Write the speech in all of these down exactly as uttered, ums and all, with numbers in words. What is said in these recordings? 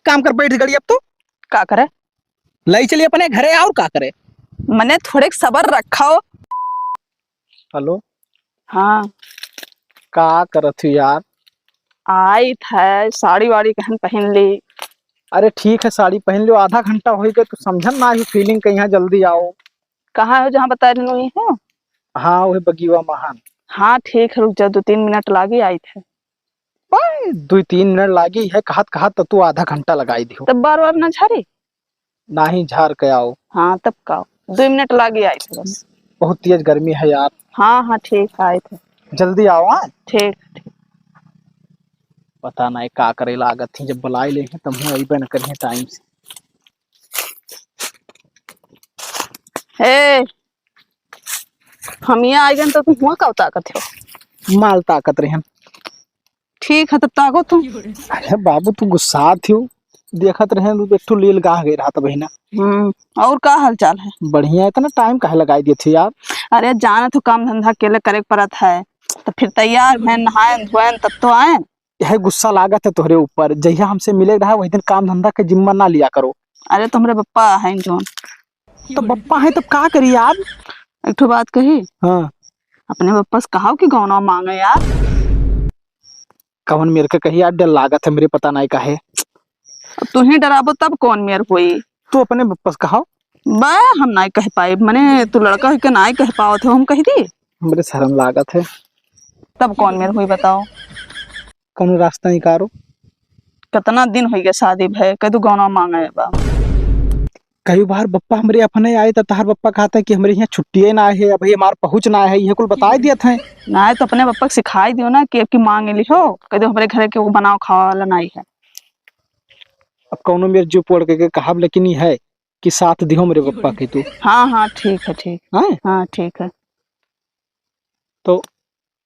काम कर बैठ गड़ी अब तो। का करे? लई चली अपने घरे, और का करे? मने थोड़े सबर रखो। हेलो। हाँ। का करत हू यार? आइत है, साड़ी वाड़ी कहन पहन ली। अरे ठीक है, साड़ी पहन लियो, आधा घंटा होइ गए, तू समझन ना ही feeling के यहाँ जल्दी आओ। कहाँ हो जहाँ बता रही हूँ? हाँ, वही बगिवा महान। हाँ ठीक है, रुक जा, दो तीन मिनट लागी आइत है। ओए, दुइ तीन मिनट लागी है कहत कहत तो तू आधा घंटा लगाई दिहो। तब बार बार ना झारी? नाही झार के आओ। हाँ, तब का? दुइ मिनट लागी आइत है बस। बहुत तेज गर्मी है यार। हाँ, हाँ, ठीक है, आइत है। जल्दी आओ, हाँ? ठीक, ठीक। पता नहीं का करे लागत थी, जब बुलाई ले हैं, तब हम अइबे न करिए time से। ए, हम यहाँ आ गए तो तू हुआ का ताकत हो? माल ताकत रहन। ठीक है, तब ताको तू। अरे बाबू, तू गुस्सा थियो, देखत रहे तू, एक ठो लील गाह गए रहा था बहिना। हम्म, और का हाल चाल है? बढ़िया, इतना time काहे लगाई दिए थे यार? अरे जाना तो काम धंधा अकेले करे के पड़त है, तो फिर तैयार भैन, नहायन धोयन तब तो आयन। यह गुस्सा लागत है तोहरे ऊपर, जहिया हमसे मिले रहा वही दिन काम धंधा के जिम्मा ना लिया करो। अरे तुम्हरे बप्पा हैं जोन। तो बप्पा हैं तब का करी यार? एक ठो बात कही। हाँ। अपने बप्पा से कहो कि गौना मांगे यार। कवन मेर के कही यार, डर लागत है मेरे, पता नहीं काहे। अब तू ही डराबो तब कौन मेर होई? तू अपने बप्पा से कहो। बा, हम नहीं कह पाए, मने तू लड़का होके नहीं कह पावत हो, हम कह दी। हमरे शर्म लागत है। तब कौन मेर होई बताओ? कौनो रास्ता निकारो। कितना दिन हो गया शादी भय, कह तू गौना मांगे बा। कई बार बप्पा हमरे अपने आए त तहार बप्पा कहता कि हमरे यहाँ छुट्टिए ना है, अभी हमार पहुँच ना है, ये कुल बताए दिया था। ना है तो अपने बप्पा के सिखाई दियो ना कि अब की मांग लिहो, कह दो हमरे घरे के वो बनाओ खावा वाला नहीं है। अब कौनो मेर जीव पोड़ के, के कहब, लेकिन ये है कि साथ दिहो मेरे बप्पा के तू। हाँ, हाँ, ठीक है, ठीक। हैं? हाँ, ठीक है। तो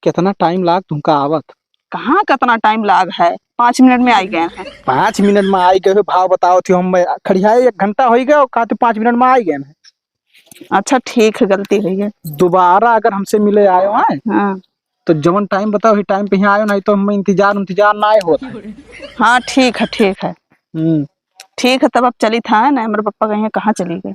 कितना time लाग तुमका आवत? कहाँ कितना time लाग है, पाँच मिनट में आई गए हैं। पाँच मिनट में आई गए हो, भाव बताओ थी हम, खड़ियाए एक घंटा हो गया और कहते पाँच मिनट में आई गए हैं। अच्छा ठीक है, गलती हो गई। दोबारा अगर हमसे मिले आयो है, हाँ। तो जवन time बताओ, वही time पे यहाँ आयो, नहीं तो हम इंतजार, इंतजार ना आए होता। हाँ ठीक है, ठीक है। हम्म। ठीक है, तब अब चली था ना, हमारे पप्पा कहीं कहाँ चली गए?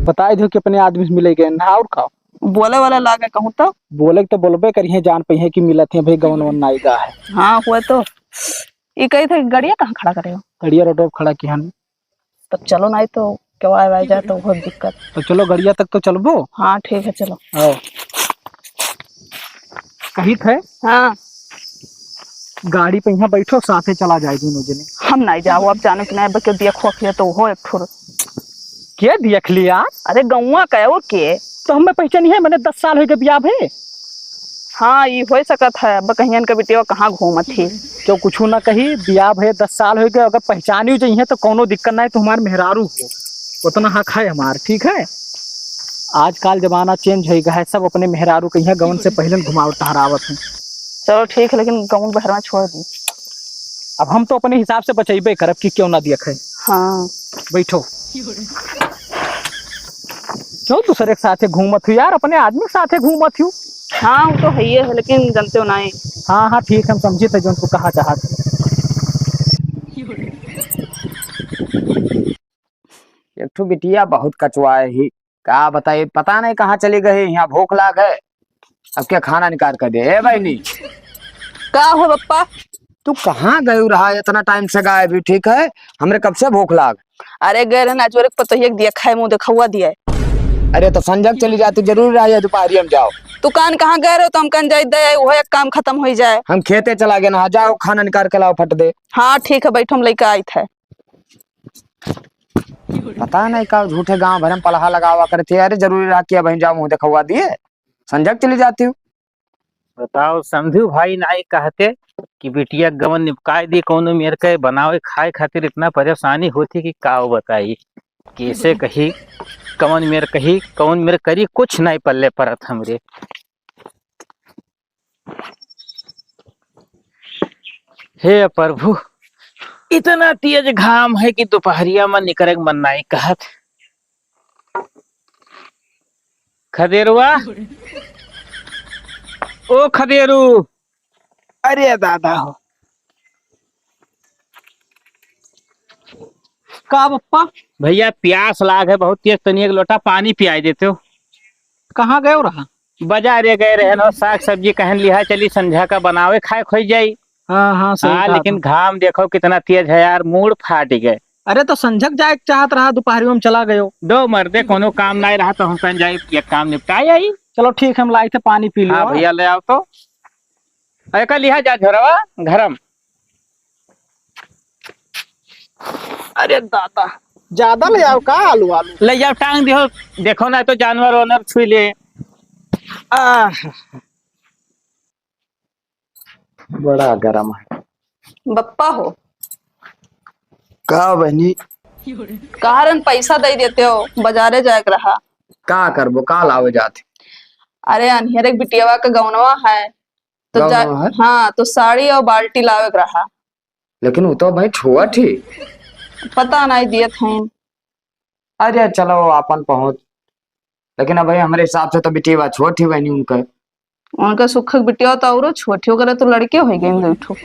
बताई दो कि अपने आदमी से मिले गए ना, और का? बोले वाला लागे कहूँ तो? बोले तो बोलबे करिए, जान पे है कि मिलत है भाई, गवन वन नाई गा है। हाँ, हुआ तो। ये कही था कि गड़िया कहाँ खड़ा करे हो? गड़िया रोड पर खड़ा किहन। तब चलो, नहीं तो केवा आवा जाए तो बहुत दिक्कत। तो चलो, गड़िया तक तो चलबो। हाँ, ठीक है, चलो। आओ। कही थे? हाँ। गाड़ी पे यहाँ बैठो, साथे चला जाए दोनों जने। हम नहीं जाओ, अब जानो कि नहीं, अब के देखो अखिया तो हो एक ठुर। के देख लिया? अरे गौवा का और के? तो हमें पहचानी है, मैंने दस साल हो गए बियाह भे। हाँ, ये हो सकत है, अब कहियन के बिटिया कहाँ घूमत ही। क्यों कुछ ना कही, बियाह भे दस साल हो गए, अगर पहचानी हो जाइए तो कोनो दिक्कत नहीं, तो हमार मेहरारू हो, उतना हक है हमार, ठीक है? आजकल जमाना change हो गया है, सब अपने मेहरारू के यहाँ गवन से पहले घुमावत टहरावत हैं। चलो ठीक है, लेकिन गवन बहरवा छोड़ दी। अब हम तो अपने हिसाब से बचैबे करब कि क्यों ना देखे। हाँ। बैठो। क्यों दूसरे के साथे घूमत हूँ यार, अपने आदमी के साथे घूमत हूँ। हाँ, वो तो है ही है, लेकिन जानते हो ना। हाँ, हाँ, ठीक, हम समझी थे जो उनको कहा चाहत। एक ठो बिटिया बहुत कचवाए ही, का बताई, पता नहीं कहाँ चली गई। यहाँ भूख लाग है, अब क्या खाना निकाल कर दे। ए बहनी, का हो बप्पा? तू कहाँ गयू रहा, इतना time से गायब ही, ठीक है? हमरे कब से भूख लाग। अरे गए रहे ना, अजोरे के पतोहिया के दिया खाए, मुँह देखौआ दिया। अरे तो संझा के चली जाती, जरूरी रहा ये दोपहरिया में जाओ। तू कान कहाँ गए रहो, तो हम कान जाई दे, वो एक काम खत्म हो जाए। हम खेते चला गए ना, जाओ खाना निकाल के लाओ फट दे। हाँ ठीक है, बैठो, हम लेके आइत है। पता नहीं का झूठे गांव भर में पलहा लगावा करती है। अरे जरूरी रहा कि अब हम जाओ मुँह देखौआ दिए, संझा के चली जाती हूँ। बताओ, समझू भाई नाई कहते कि बिटिया गवन निपकाए दी, कौनो मेर के बनावे खाए खातिर इतना परेशानी होती कि का बताई, कैसे कही, कौन मेर कही, कौन मेर करी, कुछ नहीं पल्ले परत हमरे। हे प्रभु, इतना तेज घाम है कि दोपहरिया में निकरे के मन नाई कहत। खदेरुआ, ओ खदेरू। अरे दादा हो। का बप्पा? भइया, पियास लाग है बहुत तेज, तनी एक लोटा पानी पियाइ देतेउ। कहाँ गएउ रहा? बजारे गए रहेन, साग सब्जी कहन लिहा चली, संझा का बनावे खाए खोई जाई। हाँ, हाँ, सही हाँ, कहा लेकिन था। घाम देखो कितना तेज है यार, मूड़ फाटि गए। अरे, तो संझक जाए के चाहत रहा, दुपहरियो में चला गयो। दो मर्दे, कोनो काम नाहीं रहा, तो हम कहेन जाई, एक काम निपटाए आई। चलो ठीक, हम लाई थे, पानी पी लियो। हाँ भइया, ले आओ तो। एका लिहा जा झोरवा घरम। अरे दादा, ज्यादा ले आओ का आलू, आलू? ले जाओ, टांग दियो, देखो ना तो जानवर वानवर छुई ले। आह। बड़ा गरम है। बप्पा हो। का बहनी? कहा रहन पैसा दइ देतेउ, बजारे जाए के रहा। का करबो, का लावे जात? अरे अनहेर एक बिटियावा के गौनवा है, तो जा-, गौनवा है? हाँ, तो साड़ी अउर बाल्टी लावे के रहा। लेकिन उ तो भाई छोट ही। पता नाहीं दियत हैं। अरे चलो, आपन पहुँच। लेकिन अब भाई, हमरे हिसाब से तो बिटिया छोट ही बहनी उनका। उनका सुखक बिटिया तो औरो छोट ही, ओकरे तो लड़के होइ गए दुइ ठो।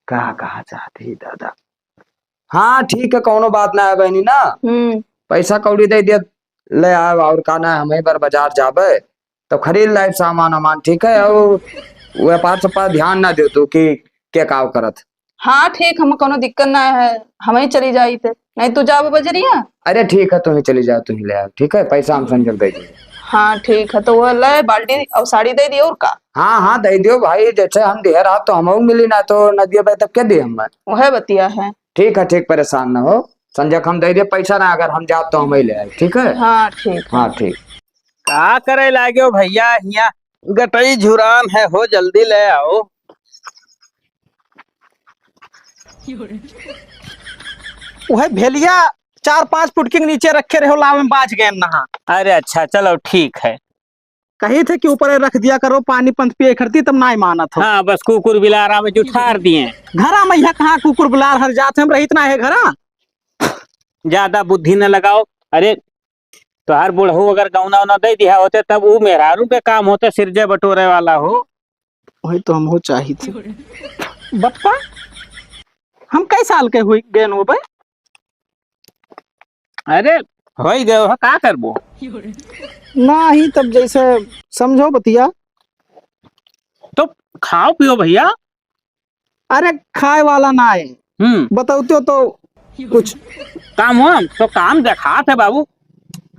का कहा चाहत ही दादा? हाँ ठीक है, कौनो बात ना है बहनी ना। हम्म। पैसा कौड़ी दइ दिया, ले आए, और का ना है, हम ही बार बाजार जाबे। तो खरीद लाइब सामान वामान, ठीक है? अउर व्यापार सब पर ध्यान ना देउ तू कि के काव करत। हाँ, ठीक, हम कौनो दिक्कत ना है, हम ही चली जाई थे, नहीं तू जाबो बजरिया। अरे ठीक है, तू ही चली जाओ, तू ही ले आओ, ठीक है? पैसा हम संजय दइ देई। हाँ, ठीक है, तो वो ले बाल्टी अउर साड़ी दइ दियो अउर का। हाँ, हाँ, दइ दियो भाई, जैसे हम दिहे रहा तो हमहू मिली, ना तो न दिए भाई तब के दिए हम? वह बतिया है। ठीक है, ठीक, परेशान ना हो, संजय हम दइ दिए पैसा ना, अगर हम जाब तो हम ही ले आए, ठीक है? हाँ, ठीक है। हाँ, ठीक। का करे लाग्यो भइया, हियाँ गटई झुरान है हो, जल्दी ले आओ। वह भेलिया चार पाँच फुटकी के नीचे रखे रहो, लावे में बाज गए नहा। अरे अच्छा, चलो ठीक है। कही थे कि ऊपर रख दिया करो, पानी पंथ पिए खरती, तब नाहीं मानत हो। हाँ, बस कुकुर बिलार आवे जुठार दिए। घरा में यहाँ कहाँ कुकुर बिलार हर जात, हम रहित ना है घरा। ज्यादा बुद्धि न लगाओ। अरे तोहार बुढ़ऊ अगर गौना उना दइ दिहा होते, तब उ मेहरारू के काम होते, सिरजे बटोरे वाला हो। वही तो हमहू चाहित है। बप्पा, हम कई साल के हुई गए हो बे? अरे, होई गए हो, का करबो? नाहीं, तब जैसे समझो बतिया। तो खाओ पियो भइया। अरे, खाए वाला ना है। हम्म। बतौते तो कुछ। काम हो, तो काम देखात है बाबू।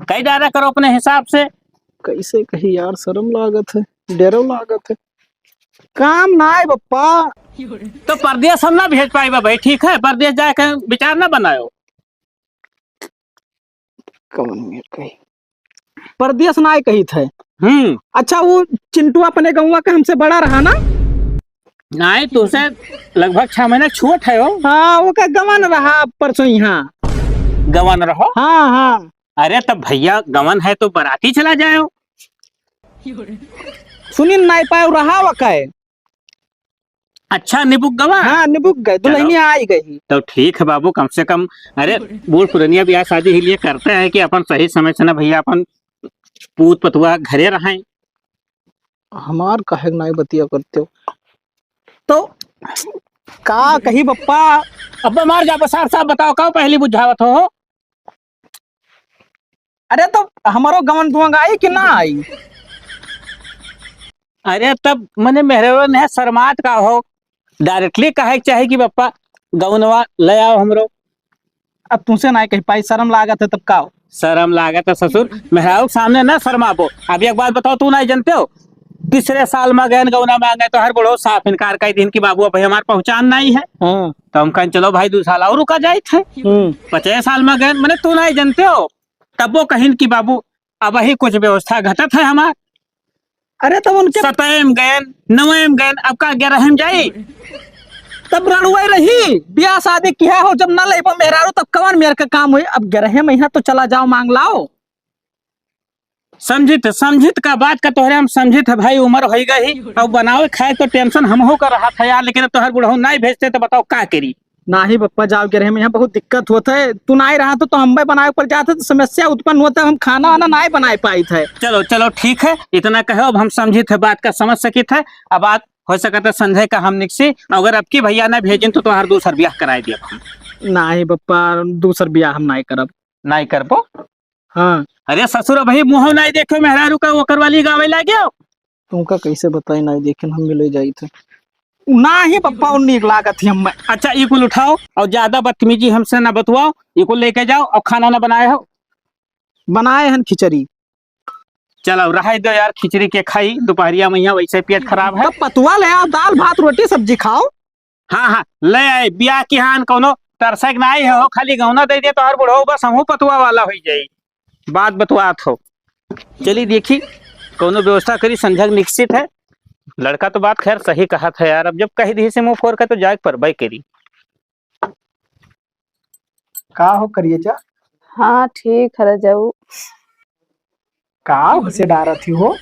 कई डारा करो अपने हिसाब से। कैसे कही यार, शर्म लागत है, डरो लागत है। काम ना है बप्पा। तो परदेस हम ना भेज पाइबा भाई, ठीक है? परदेस जाए के विचार ना बनायो। कौन मेर कही? परदेस नाय कहित है। हम्म। अच्छा, वो चिंटू अपने गौवा के हमसे बड़ा रहा ना? नाय, तुमसे लगभग छह महीना छोट है वो। हाँ, वो का गवन रहा परसों यहाँ। गवन रहो? हाँ, हाँ। अरे, तब भइया गवन है तो बराती चला जायो। सुनील नाय पायो रहा वो का है। अच्छा, निबुक गवा? हाँ, निबुक गए, चलो। दुल्हनिया आई गई। तो ठीक है बाबू, कम से कम, अरे, बूढ़ पुरनिया ब्याह शादी ही लिए करते हैं कि अपन सही समय से ना भइया, अपन पूत पतुआ घरे रहें। हमार काहे के नाई बतिया करते हो? तो का कही बप्पा? अब मार जा, बसार साहब, बताओ, का पहली बुझावत हो? अरे, तो हमरो गवन दुआंग आई कि ना आई? अरे, तब मने मेहरवन है, शर्मात का हो, directly कहे के चाही कि बप्पा गवनवा ले आओ हमरो। अब तुमसे ना कह पाई, शर्म लागत है, तब का हो? शर्म लागत है ससुर, मेहरारू के सामने ना शर्माबो। अब एक बात बताओ, तू ना जानते हो, तीसरे साल में गए गौना मांगे तो हर बड़ो साफ इनकार कर दिन कि बाबू, अब हमार पहचान नहीं है। हाँ। तो हम कहें, चलो भाई, दो साल और रुका जाए थे। हम्म। पचास साल में गए, मने तू नहीं जानते हो, तब वो कहिन कि बाबू, अब ही कुछ व्यवस्था घटत है हमार। अरे, तब उनके सतैम गए, नवैम गए, अब का ग्यारहम जाई? तब रड़ुए रही, ब्याह शादी किया हो, जब ना लेबो मेहरारू, तब कवन मेर का काम होई? अब ग्यारह महीना तो चला जाओ, मांग लाओ। समझित, समझित का बात का तोहरे हम समझित है भाई, उम्र होई गई, अब बनावे खाए तो tension हमहू का रहा था यार, लेकिन अब तोहर बुढ़ऊ नहीं भेजते तो बताओ का करी? नाही बप्पा, जाओ के रहे में यहाँ बहुत दिक्कत होत है। तू नाही रहा तो, तो हम बनावे पर जाते तो समस्या उत्पन्न होता है, हम खाना वाना नाही बनाए पाइत है। चलो, चलो, ठीक है, इतना कहो, अब हम समझित है, बात का समझ सकित है। अब बात होइ सकत है संझे का हम निकसी, अगर अबकी भइया न भेजिन तो तोहार दूसर बियाह कराइ दियब हम। नाहीं बप्पा, दूसर बियाह हम नाहीं करब। नाहीं करबो? हाँ। अरे ससुर, अबही मुँह नाहीं देखे मेहरारू का, ओकर वाली गावइ लाग्यो। तुमका कइसे बताई, नाहीं देखे हम मिले जाइत है। नाहीं बप्पा, उ नीक लागत ही हमें। अच्छा, ई कुल उठाओ अउर ज्यादा बदतमीजी हमसे न बतवाओ। ई कुल लेके जाओ अउर खाना न बनाए हो। बनाए हन खिचड़ी। चलो, रहइ दो यार, खिचड़ी के खाई, दुपहरिया में यहाँ वइसे पेट खराब है। तब पतुआ ले आओ, दाल, भात, रोटी, सब्जी खाओ। हाँ, हाँ, ले आए, बियाह की हान कउनो तरसक नाहीं हो, खाली गउना दइ दे तोहर बुढ़ऊ, बस हमहू पतुआ वाला होइ जाई। बात बतवात हो। चली देखी, कउनो व्यवस्था करी, संझक निकसित है। लड़का तो बात खैर सही कहत है यार, अब जब कहि दिहिस मुँह फोर के तो जाए के परबइ करी। का हो करियचा? हाँ, ठीक है रजऊ। का उसे डारत ही हो?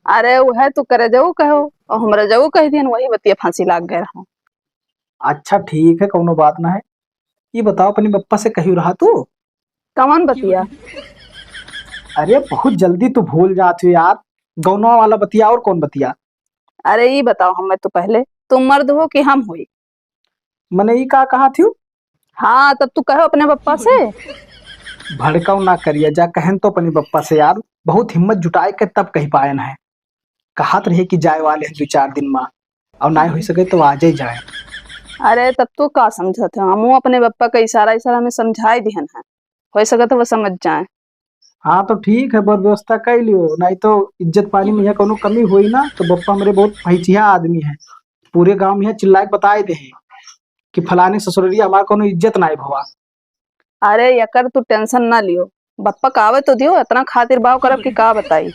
अरे, उहे तू करजऊ कहो अउर हम रजऊ कहि दिहन, वही बतिया फाँसी लाग गए रहो। अच्छा, ठीक है, कउनो बात न है। ई बताओ, अपने बप्पा से कहियो रहा तू? कवन बतिया? अरे, बहुत जल्दी तू भूल जात हो यार। गउनवा वाला बतिया अउर कउन बतिया? अरे, ई बताओ हमें तू पहिले, तुम मर्द हो कि हम होई? मने ई का कहत हियो? हाँ, तब तू कहो अपने बप्पा से। भड़काओ ना करिया, जा कहन तो अपने बप्पा से यार, बहुत हिम्मत जुटाए के तब कहि पायन है। कहत रहे कि जाए वाले हैं दुइ चार दिन मा, अउर नाहीं होइ सके तो आजइ जाए। अरे, तब तू का समझत है? हमहू अपने बप्पा का इशारा इशारा में समझाइ दिहन है, होइ सकत है वो समझ जाए। हाँ, तो ठीक है, बर व्यवस्था कइ लियो, नाहीं तो इज्जत पानी में यहाँ कउनो कमी होई ना, तो बप्पा हमरे बहुत भैंसिया आदमी है, पूरे गाँव में यहाँ चिल्लाए के बताए दे हैं कि फलाने ससुररिया हमार कउनो इज्जत नाहीं भवा। अरे, यकर तू tension ना लियो, बप्पा का आवे तो दियो, इतना खातिर बाव करब कि का बताई।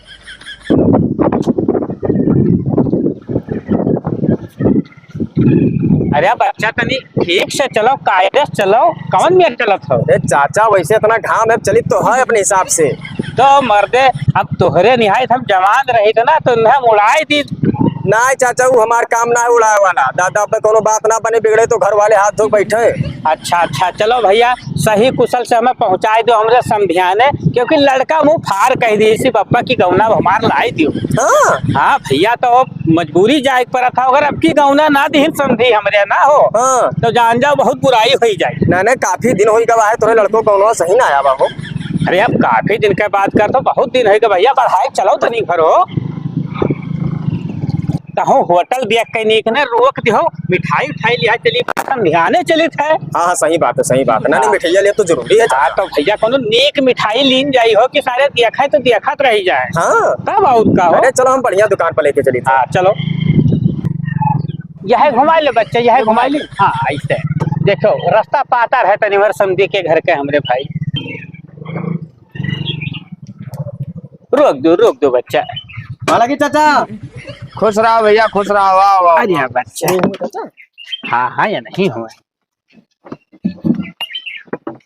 अरे बच्चा, तनी ठीक से चलो, कायदे से चलो, कवन में चलत हो? ए चाचा, वैसे इतना घाम है, चलित तो है अपने हिसाब से। तो मर्दे, अब तोहरे निहायत हम जवान रही थे ना, तो इन्हें हम उड़ाई दी। नाहीं चाचा, वो हमार काम ना है उड़ाए वाला। दादा, अब कौनो बात ना बने बिगड़े तो घर वाले हाथ धो बैठे। अच्छा, अच्छा, चलो भैया, सही कुशल से हमें पहुँचाए दो हमरे समधियाने, क्योंकि लड़का मुँह फार कहि दी, इसी बप्पा की गौना अब हमार लाई दियो। हाँ। हाँ भैया, तो मजबूरी जाए के पड़ा था, अगर अब की गौना ना दिहिन समधी हमरे ना हो, हाँ। तो जान जाओ बहुत बुराई होई जाए। ना, ना, काफी दिन होई गवा है तोरे लड़को गौनवा सही ना आया बा हो। अरे अब काफी दिन के बात कर तो बहुत दिन होई गवा भैया, बढ़ाई चलो तनी घरो। कहूँ होटल देख के नीक ने रोक दिहो, मिठाई उठाई लिहा चली, समधियाने चलित है। हाँ, हाँ, सही बात है, सही बात है। ना, नहीं, हाँ। मिठाइया ले तो जरूरी है। हाँ, तो भैया कौनो नीक मिठाई लीन जाई हो कि सारे देखा है तो देखत रही जाए। हाँ। तब और का हो? अरे चलो हम बढ़िया दुकान पर लेके चली थे। हाँ, चलो। यह घुमाई ले बच्चा, यह घुमाई ले। हाँ, ऐसे। देखो, रास्ता पातर है तनी भर समधी के घर के हमरे भाई। रोक दो, रोक दो बच्चा। हालांकि चाचा। खुश रहो भैया, खुश रहो, वाह, वाह, अरे वाह। बच्चा। हाँ, हाँ, या नहीं हुआ।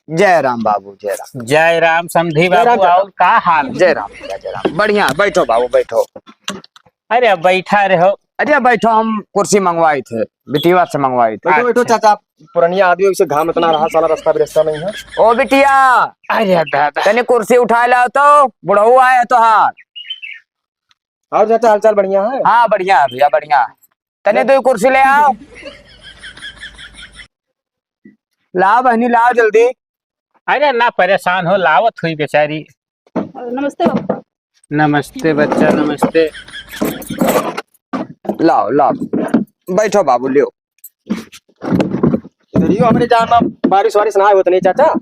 जय राम बाबू, जय राम। जय राम समधी जय राम बाबू, चाचा। और का हाल? जय राम भैया, जय राम। बढ़िया, बैठो बाबू, बैठो। अरे अब बैठा रहो। अरे बैठो, हम कुर्सी मंगवाई थे, बिटिया से मंगवाई थे। बैठो, बैठो अच्छा। चाचा, पुरनिया आदमी, वैसे घाम इतना रहा, साला रास्ता भी रास्ता नहीं है। ओ बिटिया, अरे दादा। तनी कुर्सी उठा लाओ तो, बुढ़ऊ आए है तोहार। और चाचा, हालचाल बढ़िया है? हाँ, बढ़िया है भैया, बढ़िया है। तनी दो कुर्सी ले आओ। लाओ बहनी, लाओ जल्दी। अरे ना परेशान हो, लावत हुई बेचारी। नमस्ते बाबू। नमस्ते बच्चा, नमस्ते। लाओ, लाओ, बैठो बाबू, लियो। इधरियो हमरे जान में बारिश वारिश ना होत नहीं चाचा?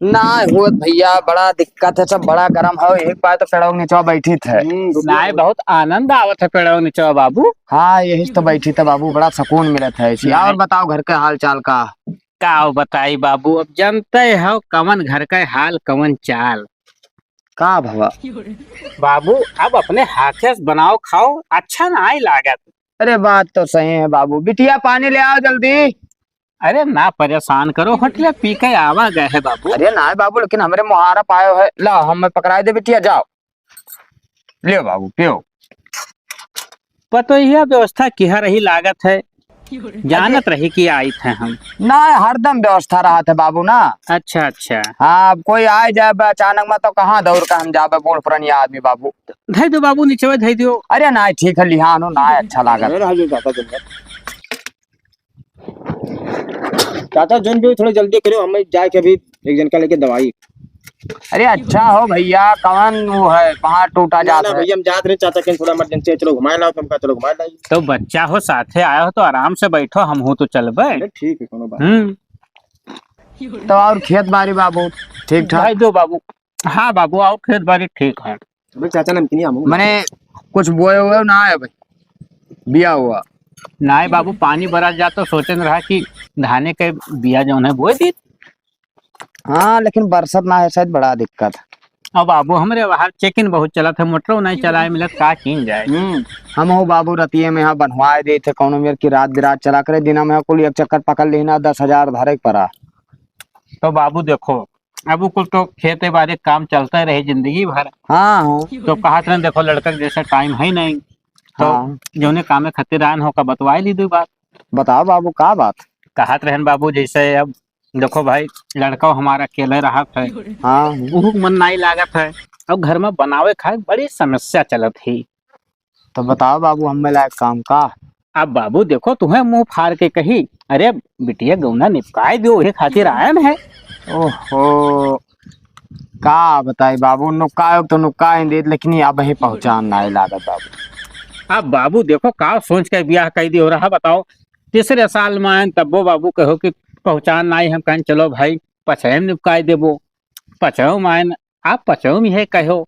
ना होत भैया, बड़ा दिक्कत है, सब बड़ा गरम है, एक पाए तो पेड़ों के नीचे बैठी थे। हम्म, दुनिया नाय, बहुत आनंद आवत है पेड़ों के नीचे बाबू। हाँ, यही तो बैठी थे बाबू, बड़ा सुकून मिलत है इसी। और बताओ घर के हाल चाल का? का बताई बाबू, अब जानते हो कवन घर का हाल कवन चाल। का भवा? बाबू, अब अपने हाथे से बनाओ खाओ, अच्छा नाय लागत। अरे बात तो सही है बाबू, बिटिया पानी ले आओ जल्दी। अरे ना परेशान करो, होटल पी के आवा गए है बाबू। अरे ना बाबू, लेकिन हमरे मुहारा पायो है, ला हम पकड़ाए दे बिटिया, जाओ। लियो बाबू, पियो। पतोहिया व्यवस्था किहा रही लागत है। जानत रही कि आइत है हम। ना, हरदम व्यवस्था रहत है बाबू ना। अच्छा, अच्छा। हाँ, अब कोई आए जाए बे अचानक में तो कहाँ दौड़ के हम जाबे, बूढ़ पुरानिया आदमी बाबू। धई दो बाबू, नीचे धई दियो। अरे ना, ठीक है, लिहान हो ना, अच्छा लागत। अरे, हाँ, ये ज्यादा जल्दी। चाचा, जोन भी हो, थोड़ा जल्दी करियो, हमें जाए के अभी एक जन का लेके दवाई। अरे अच्छा हो भैया, कौन वो है, कहाँ टूटा ना, जात ना है? भैया, हम जात रहे चाचा के, थोड़ा इमरजेंसी है, चलो घुमाए लाओ, तुमका चलो घुमाए लाओ। तो बच्चा हो, साथे आया हो, तो आराम से बैठो, हम हूँ तो चलबे। अरे ठीक है, कोनो बात हम्म। तो और खेत बाड़ी बाबू ठीक ठाक? भाई दो बाबू। हाँ बाबू, और खेत बाड़ी ठीक है। अबे चाचा, नमकीनिया हमहू मने कुछ बोए हुए ना है भाई, बिया हुआ। नाई बाबू, पानी बरस जा तो सोचन रहा कि धाने के बिया जौन है बोए दी। हाँ, लेकिन बरसत ना है, शायद बड़ा दिक्कत। अब बाबू, हमरे बाहर चेकिंग बहुत चलत है, मोटरो नहीं चलाए मिलत, का कीन जाए? हम्म, हम हो बाबू, रतिये में यहाँ बनवाए देत है, कौनो मेर की रात बिरात चला करे, दिना में कुल एक चक्कर पकड़ ली ना, दस हजार धरे के पड़ा। तो बाबू देखो, अब उ कुल तो खेते बाड़ी काम चलते रहे जिंदगी भर। हाँ, हाँ। तो कहत रहन, देखो, लड़का के जैसे टाइम है नहीं, तो हाँ। जौने कामे खातिर आन हो का बतवाए ली दो बात। बताओ बाबू, का बात? कहत रहन बाबू, जैसे अब देखो भाई, लड़का हमारा अकेले रहत है। हाँ। उहू के मन नाई लागत है। अब घर में बनावे खाए बड़ी समस्या चलत ही। तो बताओ बाबू, हमें लायक काम का? अब बाबू देखो, तुम्हें मुंह फाड़ के कही, अरे बिटिया गौना निपकाए दो, ये खातिर आयन है। ओहो, का बताई बाबू, नुकायो तो नुकाए देत, लेकिन ये अब ही पहचान नाई लागत बाबू। अब बाबू देखो, का सोच के बियाह कई दियो रहा, बताओ। तीसरे साल में आयन, तब्बो बाबू कहो कि पहचान नाई, हम कहन, चलो भाई, पचहम निपकाए देबो। पचहम आयन, आप पचहम ही है कहो।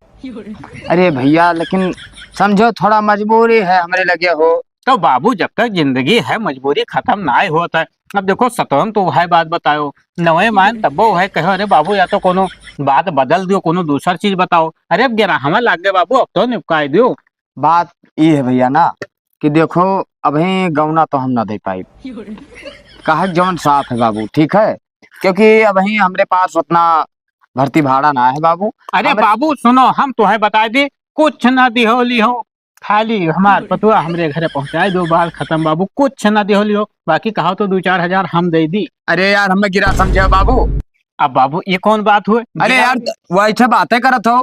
अरे भैया, लेकिन समझो, थोड़ा मजबूरी है हमरे लगे हो। तो बाबू, जब तक जिंदगी है, मजबूरी खत्म नाई होत है। अब देखो, सतहम तो वह बात बतायो, नवे मान तब्बो वह कहो, अरे बाबू, या तो कोनो बात बदल दियो, कोनो दूसर चीज बताओ। अरे अब गिरा हमें लाग गए बाबू, अब तो निपकाए दियो। बात ई है भैया ना कि देखो, अबहीं गौना तो हम ना दे पाई, काहे जौन साफ है बाबू, ठीक है, क्योंकि अबहीं हमरे पास उतना भर्ती भाड़ा ना है बाबू। अरे हमरे बाबू सुनो, हम तोहे बताए दे, कुछ ना दिहो लिहो, खाली हमार पतुआ हमरे घरे पहुँचाए दो, बात खत्म बाबू, कुछ ना दिहो लिहो, बाकी कहो तो दो चार हजार हम दे दी। अरे यार, हमें गिरा समझे बाबू। अब बाबू ये कौन बात हुए? अरे गिरा यार, वो ऐसे बातें करत हो,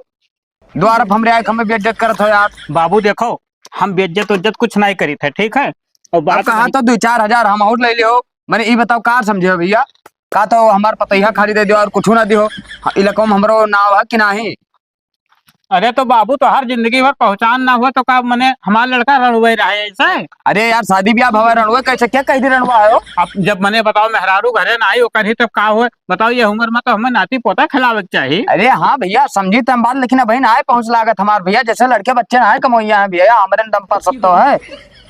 द्वार पर हमरे आए के हमें बेइज्जत करत हो यार। बाबू देखो, हम बेइज्जत उज्जत कुछ नहीं करी थे, ठीक है? और अब बात कहा नहीं तो दो चार हजार हम और ले लियो। मैंने ई बताओ, का समझे हो भैया? का तो हमार पतैया खाली दे दियो और कुछ ना दियो। हाँ, इलाका में हमरो नाव है कि नहीं? अरे तो बाबू, तोहार जिंदगी भर पहचान ना हुआ तो का मने हमार लड़का रणुए रहे ऐसे? अरे यार, शादी ब्याह भवा रणुए कैसे, क्या कह दी रणुआ है हो? अब जब मने बताओ, मेहरारू घरे ना आई ओकर ही तब का हुए? बताओ, ये उम्र में तो हमें नाती पोता खिलावे के चाही। अरे हाँ भैया, समझी त हम बात, लेकिन अबहिन नाहीं पहुँच लागत हमार भैया, जैसे लड़के बच्चे नाहीं कमवइया हैं भैया, हमरे दम पर सब तो है।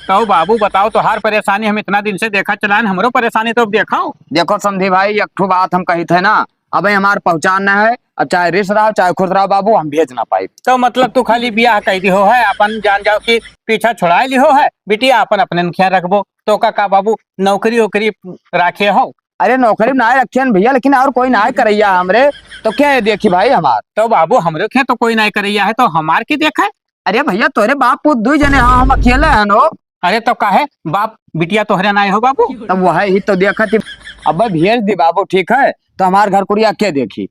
तो बाबू बताओ, तोहार परेशानी हम इतना दिन से देखा चलान, हमरो परेशानी तो अब देखाओ। देखो समधी भाई, एक ठो बात हम कही थे ना, अबे हमार पहचान ना है, अब चाहे रिस रहो चाहे खुश रहो बाबू, हम भेज ना पाई। तो मतलब तू खाली बियाह कह दिहो है, अपन जान जाओ कि पीछा छुड़ाए लिहो है, बिटिया अपन अपने खिया रखबो, तो का, का बाबू नौकरी ओकरी राखे हो? अरे नौकरी में नाहीं रखे हैं भैया, लेकिन और कोई नाहीं करैया हमरे, तो क्या है देखी भाई हमार? तो बाबू हमरे के तो कोई नाहीं करैया है, तो हमार के देखे? अरे भैया तोरे बाप पूत दुई जने हो, हम अकेले हैं नो। अरे तो काहे बाप बिटिया तोहरे नाहीं हो बाबू? तब वह ही तो देखा थी। अब भेज दी बाबू, ठीक है, तो हमार घर कुरिया के देखी?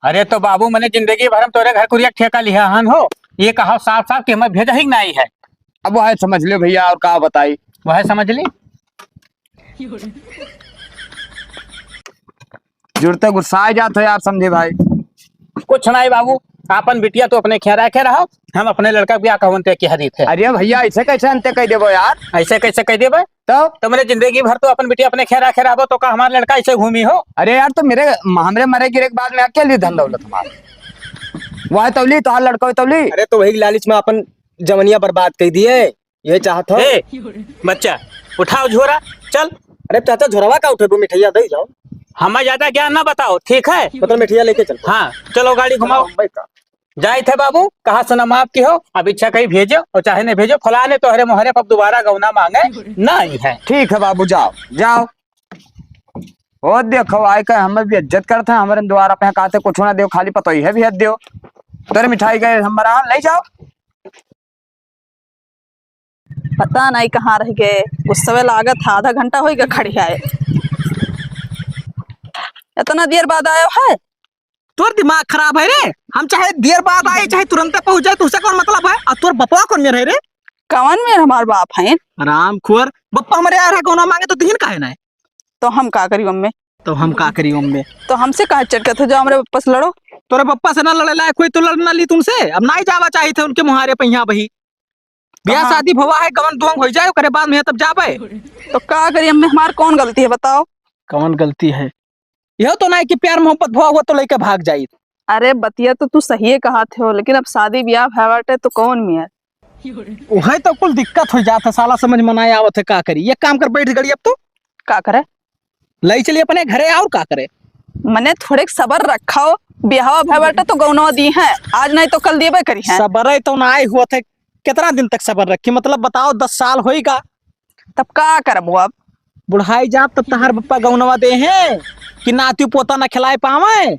अरे तो बाबू मने जिंदगी भर हम तोरे घर कुरिया ठेका लिहा हन हो, ये कहा साफ साफ कि हमें भेजा ही नाहीं है। अब वह समझ ले भैया, और का बताई? वह समझ ले। जुड़ते गुस्सा आ जात हो यार समधी भाई। कुछ नाहीं बाबू, आपन बिटिया तो अपने खिया रखे रहो, हम अपने लड़का के बियाह कहवन ते कह दी थे। अरे भैया, ऐसे कैसे अंते कह देबो यार? ऐसे कैसे कह देबे? तो? तो मेरे जिंदगी भर तो अपन बिटिया अपने खिया रखे रहबो, तो का हमार लड़का ऐसे घूमी हो? अरे यार, तो मेरे, हमरे मरे गिरे के बाद में अकेली धन दौलत हमार। वह तौली, तोहार लड़का तौली। अरे तो वही लालच में अपन जवनिया बर्बाद कर दिए। ये चाहत हो? ए, बच्चा, उठाओ झोरा, चल। अरे चाचा, झोरवा का उठेबू, मिठाइया दे जाओ। हमें ज्यादा ज्ञान ना बताओ, ठीक है? मतलब मिठाइया लेके चल। हाँ, चलो गाड़ी घुमाओ। भाई का? जाए थे बाबू, कहा सुना माफ की हो, अब इच्छा कहीं भेजो और चाहे नहीं भेजो, फलाने तोहरे मोहरे पर दोबारा गौना मांगे नहीं है। ठीक है बाबू, जाओ, जाओ। ओ देखो, आए का हमें बेइज्जत करता है, हमारे द्वारा पे कहते कुछ ना दो, खाली पतोई है भेज दो। तेरे मिठाई गए हमारा ले जाओ। पता नहीं कहाँ रह गए, गुस्सवे लागत है, आधा घंटा होइगा खड़ी है। इतना देर बाद आयो है? तोर दिमाग खराब है रे, हम चाहे देर बाद आए, चाहे तुरंते पहुँच जाए, तुझसे कौन मतलब है? और तोर बपवा कौन मेर है रे? कौन मेर हमार बाप है? राम खुअर, बप्पा हमारे यार है, कौन मांगे तो तीन काहे ना है? तो हम का करी ओम्मे? तो हम का करी ओम्मे? तो हमसे काहे चटकत हो, जो हमरे बप्पा से लड़ो? तोरे बप्पा से ना लड़े लायक कोई तो लड़ ना ली तुमसे। अब ना ही जावा चाहिए थे उनके मुहारे पे यहाँ बही। ब्याह कहाँ? शादी भवा है, गवन दोंग हो जाए, ओकरे बाद में तब जाबे। तो का करी ओम्मे, हमार कौन गलती है बताओ? कौन गलती है? यह तो ना है कि प्यार मोहब्बत भवा हुआ तो लइके भाग जाई। अरे बतिया तो तू सही कहा थे हो, लेकिन अब शादी ब्याह भय बाटे तो कौन मियाँ? उहे तो कुल दिक्कत हो जात है, साला समझ में ना आवत है, का करी? एक काम कर, बैठ गड़ी अब तू। का करे? लई चली अपने घरे, और का करे? मने थोड़े सबर रखो, बिहावा भय बाटे तो गौनवा दी है, आज नहीं तो कल देबे करी है। सबर है तो ना आए हुआ थे, कितना दिन तक सबर रखी? मतलब बताओ, दस साल होइगा। तब का करबो अब? बुढ़ाई जाब तब तहार बप्पा गौनवा दे हैं कि नाती पोता ना खिलाए पावे?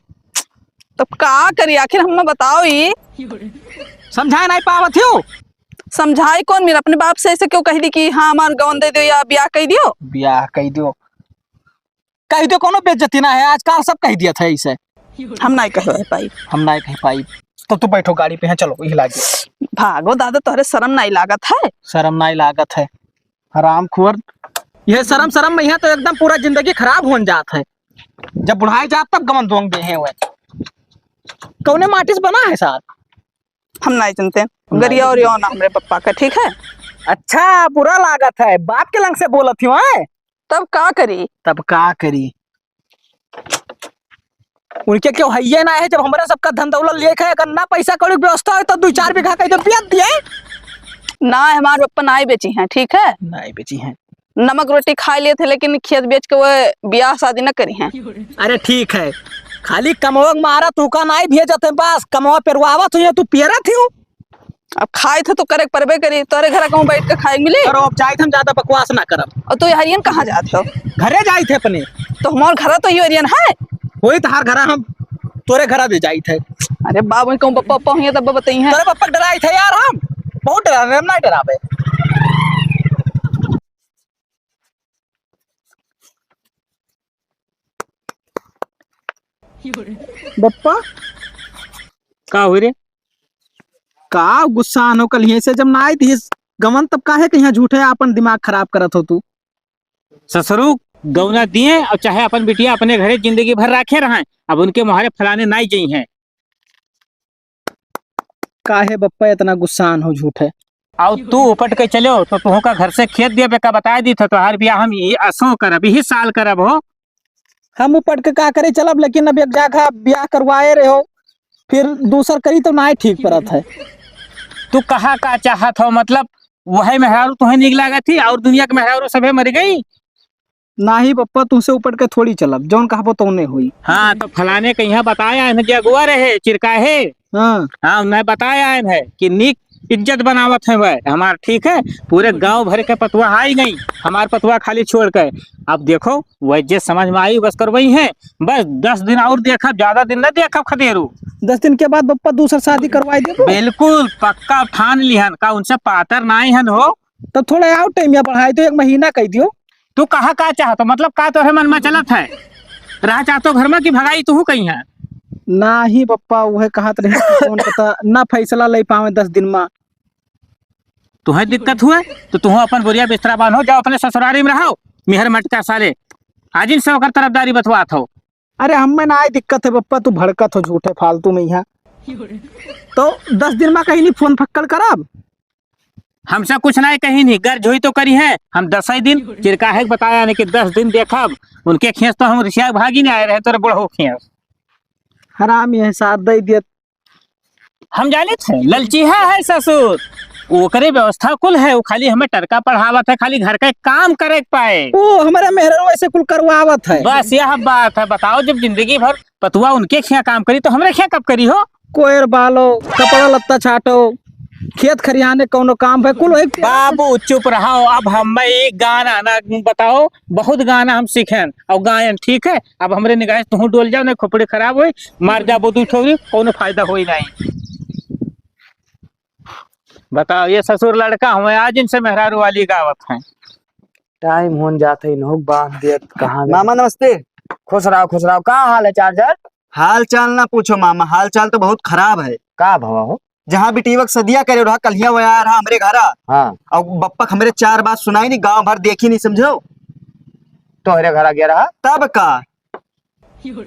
तब का करी आखिर, हमें बताओ ई। समझाए नहीं पावत हो? समझाई कौन? मेरा अपने बाप से ऐसे क्यों कह दी कि हाँ, हमार गवन दे दो या ब्याह कह दियो? ब्याह कह दियो, कह दियो, कोनो बेइज्जती ना है, आजकल सब कह दिया था ऐसे। हम नहीं कह पाई। हम नहीं कह पाई। तो तू बैठो गाड़ी पे, हैं, चलो, यही लागे। भागो दादा, तोहरे शर्म नहीं लागत है? शर्म नहीं लागत है, हराम खोर। यह शर्म, शर्म में यहाँ तो एकदम पूरा जिंदगी खराब होन जात है। जब बुढ़ाए जात तब गवन दोंग दे हैं वह। कौने माटी से बना है सार? हम नहीं जानते। हम नहीं गरिया और जानते। यो ना हमरे पप्पा का, ठीक है? अच्छा, बुरा लागत है, बाप के लंग से बोलत ही है। तब का करी? तब का करी? उनके क्यों हइये ना है, जब हमरा सबका धन दौलत लेके है, अगर ना पैसा कौड़ी के व्यवस्था है तो दो चार बीघा कह दे बेच दिए। ना, हमार पप्पा ना ही बेची हैं, ठीक है? ना ही बेची हैं। नमक रोटी खाए लिए थे, लेकिन खेत बेच के वो ब्याह शादी न करी हैं। अरे ठीक है, खाली कमवा के मारा तू का नाई भेजत है, बस कमवा पेरवावत हुई, तू पेरत ही हूँ। अब खाए थे तो करे परबे करी, तोरे घर कहूँ बैठ के खाए मिली? करो, अब जाइत हम ज्यादा बकवास ना करब। और तू हरियन कहाँ जात हो? घरे जाइत है अपने। तो हमार घर तो यो हरियन है। वही तहार घर हम तोरे घर भी जाइत है। अरे बाबू कहूँ पप्पा पप्पा हुई तब बताई हैं। तोरे पप्पा डराइत है यार, हम बहुत डरा रहे, हम ना डराबे। बप्पा, का हुई रे? का गुस्सा आनो कल यहीं से जब ना आई थी गवन, तब काहे के यहाँ झूठे आपन दिमाग खराब करत हो तू? ससुरू, गौना दिए और चाहे अपन बिटिया अपने घरे जिंदगी भर राखे रहें, अब उनके मुहारे फलाने नाई जई हैं। काहे बप्पा इतना गुस्सान हो झूठे? और तू उपट के चलो तो तुहू का घर से खेत दिए बेका बताए दी था, तोहार बियाह हम यही असो करब, यही साल करब हो। हम उपट के का करे चलब, लेकिन अब एक जागा ब्याह करवाए रहे हो, फिर दूसर करी तो नाई ठीक परत है। तू कहा का चाहत हो, मतलब वही मेहरारू तुहे नीक लागत ही और दुनिया के मेहरारू सभे मर गई? नाही बप्पा, तुमसे उपट के थोड़ी चलब, जौन कहबो तौने होई। हाँ, तो फलाने के यहाँ बताया है ना, जे अगुआ रहे, चिरकाहे। हाँ। हाँ, उन्हें बताया है कि नीक इज्जत बनावत है वह हमार, ठीक है? पूरे गांव भर के पतुआ आई गई, हमार पतुआ खाली छोड़ के। अब देखो, वह जे समझ में आई, बस करवाई है। बस दस दिन और देखब, ज्यादा दिन न देखब खदेरू। दस दिन के बाद बप्पा दूसर शादी करवाई देबो? बिल्कुल, पक्का ठान लिहन। का उनसे पातर नाई हन हो? तब थोड़ा और टाइम या बढ़ाई दो, एक महीना कह दियो। तू कहा का चाहत हो? मतलब का तोहरे मन में चलत है? रहा चाहतो घर में कि भगाई तू कहीं है? नाही बप्पा, उहे कहत रहे कि कौन पता ना फैसला ले पावे दस दिन में। तुहे दिक्कत हुए तो तुहो अपन बोरिया बिस्तरा बांधो, जाओ अपने ससुरारी में रहो। मिहर मटका साले, आजिन से ओकर तरफदारी बतवात हो। अरे हमें ना आई दिक्कत है बप्पा, तू भड़कत हो झूठे फालतू में यहाँ। तो दस दिन में कहीं नहीं फोन फक्कड़ करब? हमसे कुछ नहीं कही नहीं, गर्ज हुई तो करी है। हम दस ही दिन चिरकाहे के बताया नहीं कि दस दिन देखब, उनके खेस तो हम रिसिया के भागी नहीं आए रहे, तोरे बुढ़ऊ खेस। हराम यह साथ दे दिए। हम जाने थे, ललचीहा है ससुर, ओकरे व्यवस्था कुल है, वो खाली हमें टरका पढ़ावत है, खाली घर का एक काम करे के पाए। ओ, हमारा मेहररू ऐसे कुल करवावत है। बस यह बात है, बताओ, जब जिंदगी भर पतुआ उनके खिया काम करी, तो हमरे खिया कब करी हो? कोयर बालो, कपड़ा लत्ता छाटो, खेत खरियाने कौनो काम है, कुल वही। बाबू चुप रहो, अब हम एक गाना ना बताओ, बहुत गाना हम सीखेन और गायन, ठीक है? अब हमरे निगाह से तुहूँ डोल जाओ, नहीं खोपड़ी खराब होई, मार जाबो दू ठोरी, कौनो फायदा होई नहीं। बताओ, ये ससुर लड़का हुए, आज इनसे मेहरारू वाली गावत हैं। टाइम होन जात है, इन्हों बांध दिया, कहाँ गए? मामा नमस्ते। खुश रहो, खुश रहो। का हाल है चार्जर? हाल चाल ना पूछो मामा, हाल चाल तो बहुत खराब है। का भवा हो? जहाँ बिटिया के सदिया करे रहा, कल्हिया वो आया रहा हमरे घरा। हाँ। और बप्पा के हमरे चार बात सुनाई नहीं, गांव भर देखी नहीं, समझो। तोहरे घरा गया रहा? तब का।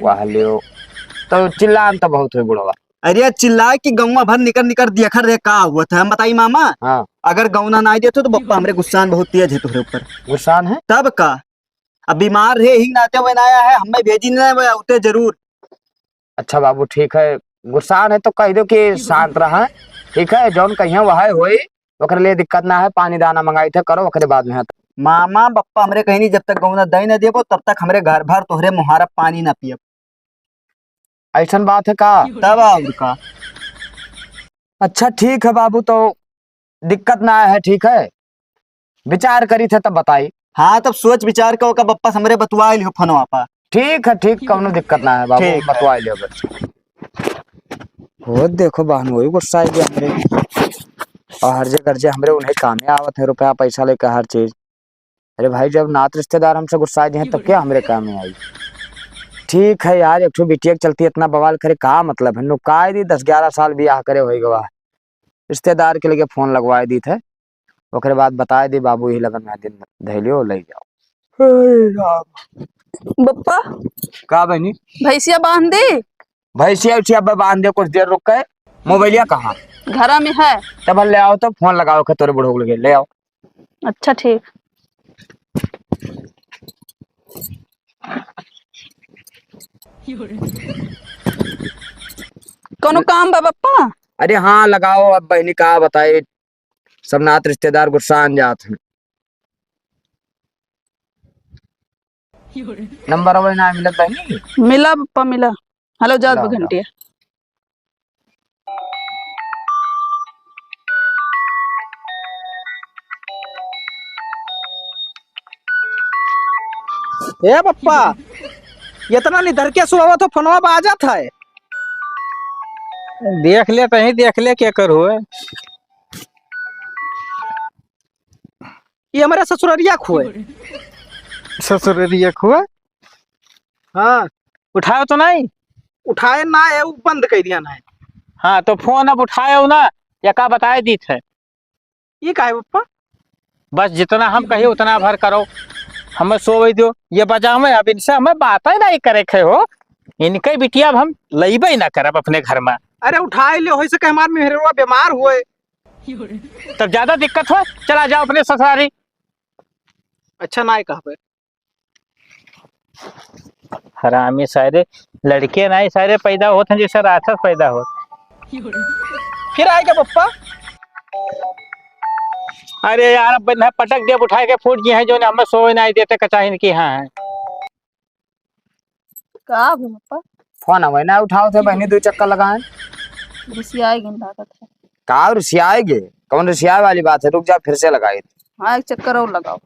वाह लियो, तो चिल्लान तो बहुत हुई बुढ़वा। अरे चिल्लाए कि गौवा भर निकर निकर देखत रहे का हुआ था, हम बताई मामा। हाँ। अगर गौना ना देते तो बप्पा हमरे गुस्सान बहुत तेज है तोहरे ऊपर। गुस्सान है? तब का, अब बीमार रहे ही नाते हुए ना आया है, हमें भेजी ना हुए उते जरूर। अच्छा बाबू, ठीक है, गुस्सान है तो कह दो कि शांत रहा, ठीक है, जौन कहिया वह होई, ओकरे लिए दिक्कत ना है, पानी दाना मंगाई थे, करो, ओकरे बाद में है। मामा, बप्पा हमरे कहीं नहीं, जब तक गौना दई न देबो, तब तक हमरे घर भर तोहरे मुहारा पानी ना पियब। ऐसन बात है का? तब और का। अच्छा, ठीक है बाबू, तो दिक्कत ना है, ठीक है, विचार करी थे तब बताई। हाँ, तब सोच विचार के ओका बप्पा से हमरे बतुआ लियो फोनवा पर। ठीक है, ठीक, कौनो दिक्कत ना है बाबू, ठीक है। बतुआ लियो बस। वो देखो बहन, वही गुस्सा है हमरे। और हर जे कर जे हमरे उन्हें कामे आवत है, रुपया पैसा लेकर हर चीज। अरे भाई, जब नात रिश्तेदार हमसे गुस्सा जे हैं, तब क्या हमरे काम में आई? ठीक है यार, एक ठो बिटिया के चलती इतना बवाल करे, का मतलब है? नुकाए दी, दस ग्यारह साल बियाह करे होई गवा, रिश्तेदार के लगे फोन लगवाए दी थे, ओकरे बाद बताए दी, "बाबू, यही लगन में दिन धैलियो, ले जाओ।" अरे राम। बप्पा, का बहनी? भैंसिया बांध दी। भैंसिया उठिया अब बांध दे, कुछ देर रुक के। मोबाइलिया कहाँ? घरा में है। तब ले आओ, तो फोन लगाओ के तोरे बुढ़ऊ के लगे, ले आओ। अच्छा, ठीक। कौनो काम बा, बप्पा? अरे हाँ, लगाओ। अब बहनी का बताए, सब नात रिश्तेदार गुस्सा आन जात हैं। नंबर अवे ना मिलत बहनी। मिला बप्पा, मिला। हेलो, जात लाओ, बघंटिया। ए बप्पा, इतना निधर के सुनावत हो, फोनवा बाजत है। देख ले तहीं, देख ले के कर हुए। ये हमरे ससुररिया खुए। ससुररिया खुए? हाँ। उठायो तो नहीं? उठाए ना है, वो बंद कर दिया ना है। हाँ, तो फोन अब उठायो ना, या का बताए दीत है। ये का है पप्पा? बस जितना हम कही उतना भर करो, हमें सोवे दो। ये बजावे, अब इनसे हमें बातें नहीं करे खे हो, इनके बिटिया अब हम लइबे ना करब अपने घर में। अरे उठाए ले, होई सके हमार मेहरवा बीमार हुए। तब ज्यादा दिक्कत हो, चला जाओ अपने ससुरारी। अच्छा, नाय कहबे। हरामी सारे, लड़के नाय सारे पैदा होत हैं, जैसे राक्षस पैदा होत। फिर आएगा पप्पा। अरे यार, अब बंधा पटक दे, उठाए के फूट गए हैं, जो ने हमें सोए नाय देते, कचाहिन की हाँ है। का हो पप्पा? फोन हमें ना उठाओ थे बहनी, दो चक्कर लगाए। रिसियाए गए लागत है। का रिसियाए गए? कौन रिसियाए वाली बात है? रुक जा, फिर से लगाए। हाँ, एक चक्कर और लगाओ।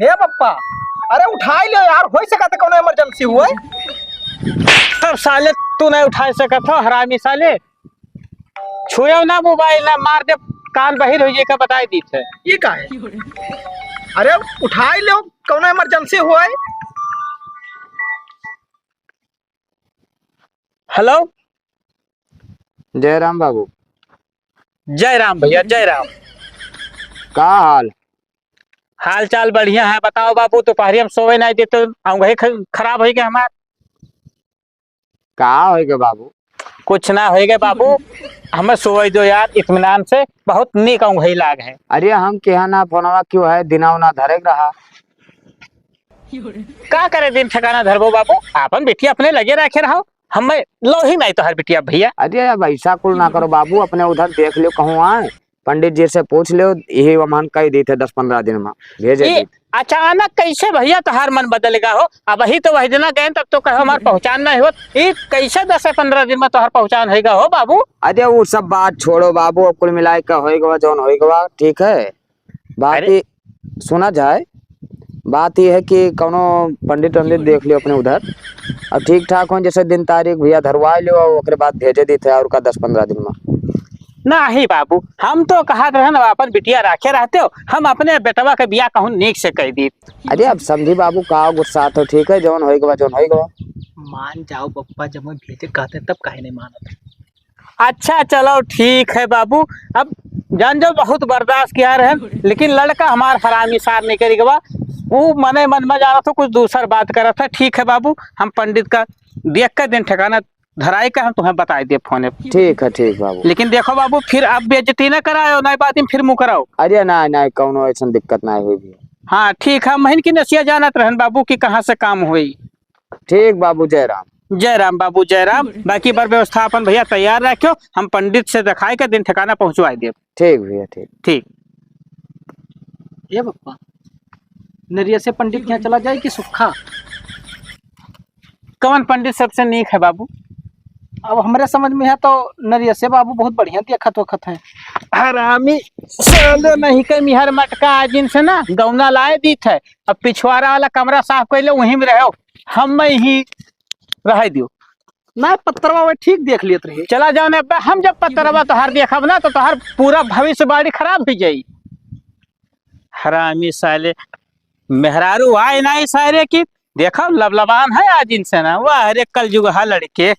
हे पप्पा, अरे उठाई ले यार, होई सकत है कौनो emergency हुए। तब साले तू नहीं उठा सकत हो, हरामी साले। छुएव ना मोबाइल, ना मार दे, कान बहिर हो जाए का बताई दीत है। ये का है? अरे उठाई लो, कौनो emergency हुआ है? हेलो। जय राम बाबू। जय राम भैया, जय राम। का हाल? हाल चाल बढ़िया है। बताओ बाबू, दोपहरी हम सोवे नहीं देते, हम वही ख-, खराब हो गए हमार। का होइगे बाबू? कुछ ना होइगे बाबू, हमें सोए दो यार इत्मीनान से, बहुत नीक औंघई लाग है। अरे हम केहा ना फोनवा क्यों है, दिना उना धरे के रहा। का करे दिन ठिकाना धरबो बाबू, आपन बिटिया अपने लगे रखे रहो, हमें लोही नहीं तोहर बिटिया भैया। अरे अब ऐसा कुल ना करो बाबू, अपने उधर देख लियो कहूँ आए, पंडित जी से पूछ लियो, यही वमहन कही दी थे दस पन्द्रह दिन में भेजे ई दी थे। अचानक कैसे भैया तोहार मन बदल गा हो? अबही तो वही दिना गए, तब तो कहो हमार पहचान नहीं होत। ई कैसे दस से पन्द्रह दिन में तोहार पहचान होइगा हो बाबू? अरे वो सब बात छोड़ो बाबू, अब कुल मिलाए का होइगा जौन होइगा, ठीक है। बात अरे ई सुना जाए, बात ई है कि कौनो पंडित वंडित देख लियो अपने उधर। अब ठीक ठाक हो, जैसे दिन तारीख भैया धरवा लियो, ओकरे बाद भेजे दीत है, और का दस पन्द्रह दिन में। नाही बाबू, हम तो कहत रहन, अब अपन बिटिया राखे रहते हो, हम अपने बेटवा के बियाह कहूँ नीक से कह दी। अरे अब समधी बाबू का गुस्सा तो ठीक है, जौन होई गवा, जौन होई गवा। मान जाओ बप्पा, जब मैं भेजे कहते तब काहे नहीं मानत? अच्छा चलो ठीक है बाबू, अब जान जाओ बहुत बर्दाश्त किया रहन, लेकिन लड़का हमार हरामी सार नहीं करी गवा, वो मने मन में जाना तो कुछ दूसर बात करत है। ठीक है बाबू, हम पंडित का देख के दिन ठिकाना धराई के हम तुम्हें बताई दे फोने पे। ठीक है, ठीक बाबू। लेकिन देखो बाबू, फिर आप बेइज्जती ना करायो, ना बाद में फिर मुँह कराओ। अरे ना, ना, कौनो ऐसन दिक्कत ना होई भैया। हाँ ठीक है, महीन की नसिया जानत रहन बाबू कि कहाँ से काम होई। ठीक बाबू, जय राम। जय राम बाबू, जय राम। बाकी बर व्यवस्था अपन भैया तैयार रखियो, हम पंडित से दिखाई के दिन ठिकाना पहुँचवाई देब। ठीक भैया, ठीक। ठीक। ए बप्पा, नरियसे पंडित के यहाँ चला जाए कि सुक्खा? कवन पंडित सबसे नीक है बाबू? अब हमरे समझ में है तो नरियसे बाबू बहुत बढ़िया देखत वखत है। हरामी साले नहीं के मिहर मटका आजिन से ना गौना लाए दीत है। अब पिछवारा वाला कमरा साफ कर ले, वहीं में रहो, हम मैं ही रह दियो। ना पत्तरवा वे ठीक देख लेत रहे। चला जाओ ना, हम जब पत्तरवा तोहार देखब ना तो तोहार पूरा भविष्यवाणी खराब हो जाई। हरामी साले, मेहरारू आए ना सारे की, देखो लबलबान है आज इनसे ना, वाह रे कलजुग हा लड़के।